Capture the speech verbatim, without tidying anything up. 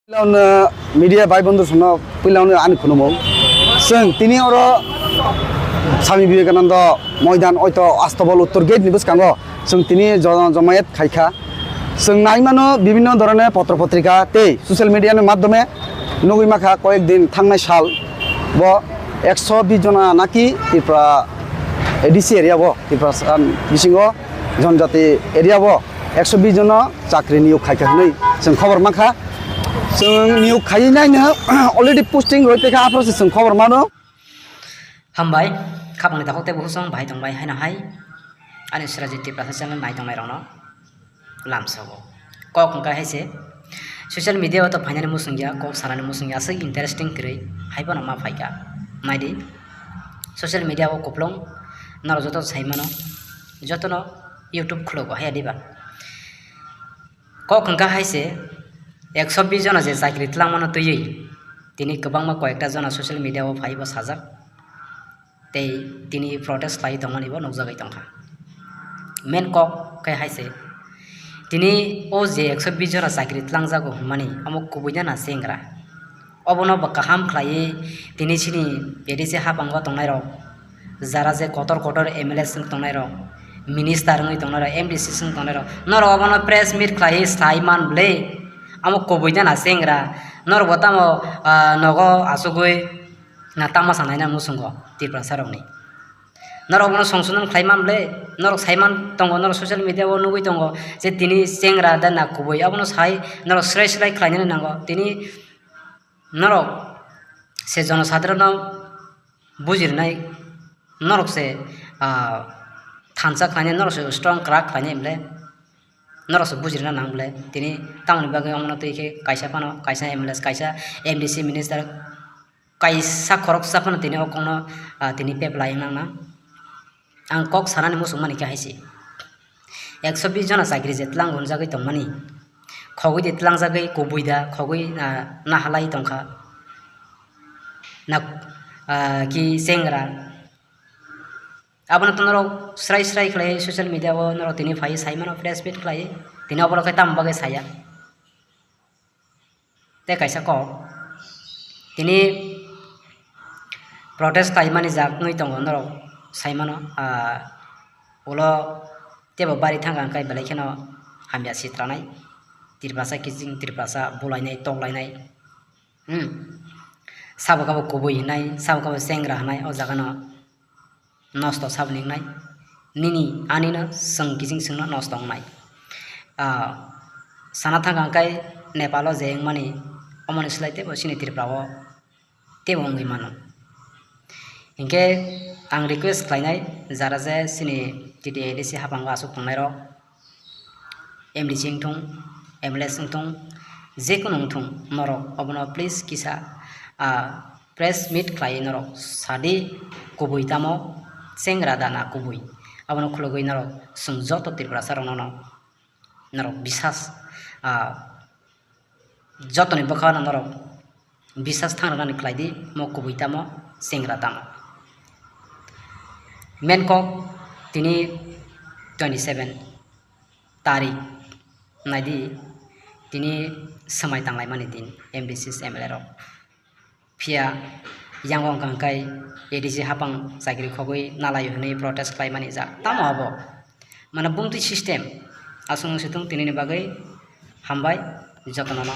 Puilano media bai bondhu songno puilano ani khunumung. Chwng tini oro Swami Vivekananda Moidan oito Astabol Uttor gate ni bwskango chwng tini jo-, jomayet khaikha. Chwng naimano bibhinno dhoroner potro potrika tei social media ni madhyome nugwi makha koyek din thangnai sal bo ekso bish jona naki Tripura A D C area bo, Tripura, um, bisingo Jonjati area bo ekso bish jono chakri niyok khaikha hinwi chwng khobor mankha. Chwng niyok khaiwi naino already posting roi tongkha, aphuru se chwng khobor mano. Hambai, khapangni takhuk tei bukhuk song bahai tongbai haino hai ani Srajit Tiprasa channel nai tongnai rokno lamsogo. Kok hwnkha hai se social media o to phainani muchungya, kok sanani muchungya, aswk interesting kwrwi hai phano ma phaikha. Naidi, social media o kupulung norok joto sai mano, jotono YouTube khulogo haya diba. Kok hwnkha hai se, ekso bish jona je chakri twlangmano twiwi, tini kwbangma koyekta jona social media o phaibo sajak, tei tini protest khlaiwi tongmani bo nukjagwi tongkha. Main kok khe hai se, tini o je ekso bish jona chakri twlangjago hwnmani, omo kubui jana chengra. Obono bo kaham khlaiwi tini chini A D C haphango tongnairok, jara je kotor kotor M L A wng tongnairok, minister wngwi tongnairok, M D C wng tongnairok, norok obono press meet khlaiwi sai man bwle, amo kubui jana chengra, norok bo tamo, ah, nogo achugwi na tama sanai na muchungo Tiprasa rokni. Norok bono songsonon khlai man bwle, norok sai man tongo, norok social media o nugwi tongo je tini chengra da na kubui, abono sai norok srai srai khlainani nango. Tini norok se jonosadharono bujirnai, norok se, ah, thansa khlainai, norok se strong kwrak khlainai bwle, norok se bujirna nang bwle. Tini tamoni bagwi omono twi khe kaisa phano, kaisa M L A, kaisa M D C minister, kaisa khoroksa phano tini o kokno, ah, tini peplai wng nang na. Ang kok sanani muchung mani khe hai se, ekso bish jona chakri je twlang gunjagwi tongmani, khogwi de tlangjagwi kubui da, khogwi, ah, nahalai tongkha, na, ah, ki chengra. Abono to norok srai srai khlai social media o norok tini phai sai mano, press meet khlai, tini obo khe tamo bagwi saya. Tei kaisa kok, tini protest khlaimani jak wngwi tongo norok sai mano, ah, ulo teibo bari thangkha hwnkhe belai kheno hamya sitranai, Tiprasa kiching Tiprasa bulainai toklainai, hmm, sabo kabo kubui hinai, sabo kabo chengra hinai o jagano. Nosto saboni wngnai, nini anino chwng kiching chwngno nosto wngnai. Ah, sana thangkha hwnkhe Nepalo je wngmani, omoni slai teibo chini Tripura o teibo wngwi mano. Hinkhe ang request khlainai, jara je chini T T A D C haphango aswk tongnairok, M D C wngthung, M L A wngthung, jekunu wngthung, norok obono please kisa, ah, press meet khlaiwi norok sadi kubui tamo chengra da na kubui. Abono khulugwi norok chwng joto Tiprasa rokno no norok bisas, ah, jotoni bwkhao no norok bisas thang rwnani khlai di, mo kubui tamo chengra tamo. Main kok tini twenty seven tarik, naidi, tini swmai tanglaimani din, M D C, M L A rok. Phiya yango wngkha hwnkhe A D C haphang chakri khogwi nalaio hwnwi protest khlaimani jak. Tamo abo? Mane bumtwi system. Aswk wngsi thung tinini bagwi hambai jotono no.